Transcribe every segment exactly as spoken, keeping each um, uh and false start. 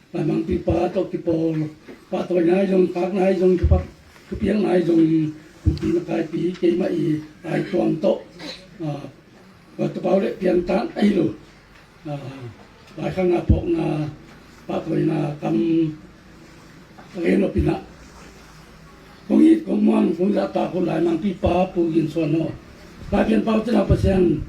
Laimangpipa tawh kipawl pahtawina ahi zong, pakna ahi zong, thupak thupiakna ahi zong, pumpi makaipi keimah i aituam tawh, ah, Tua Tupau le piangtan ahi lo, ah, laikhakna phawkna pahtawina kam a gen lo pinah kong it kong muan kong zahtak uh Laimangpipa Pu Gin Suan aw, Laipian Pau Cina Pasian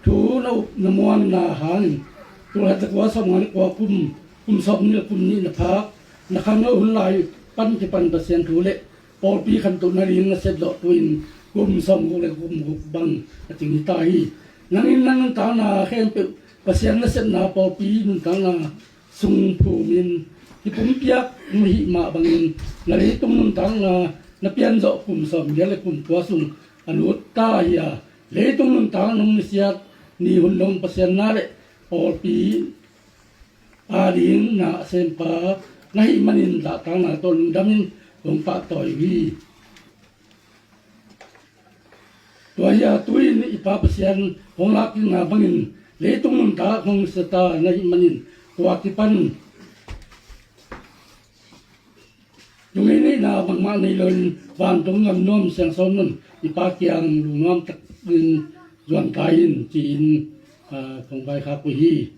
thu na up na muanna hangin tul khat za kua sawmnga le kua kum, kum sawmnih le kum nih na phak na khangno hun lai pan kipan Pasian thu le pawlpi khantohna ding na sep zawh tu-in kum sawmguk le kum guk bang a cing hi ta hi. Nangin na nuntakna khempeuh Pasian na sepna pawlpi nuntakna sung phumin kipumpiak na hih mah bangin na leitung nuntakna na pianzawh kum sawmgiat le kum kua sung a lut ta hi a, leitung nuntak nong nisiat ni hun dong Pasian na le pawlpi ading na sempa na hih manin zahtakna tawh lungdamin kong pahtawi uh hi. Tua hi a, tu-in i Pa Pasian hong lakkikna bangin leitung nuntak hong siata na hih manin tua kipan tungei neihna bangmah nei loin vantung gam nuam siangsawn nun i Pa kiang lungnuam takin zuan ta in ci-in, ah, kong vaikhak uh hi.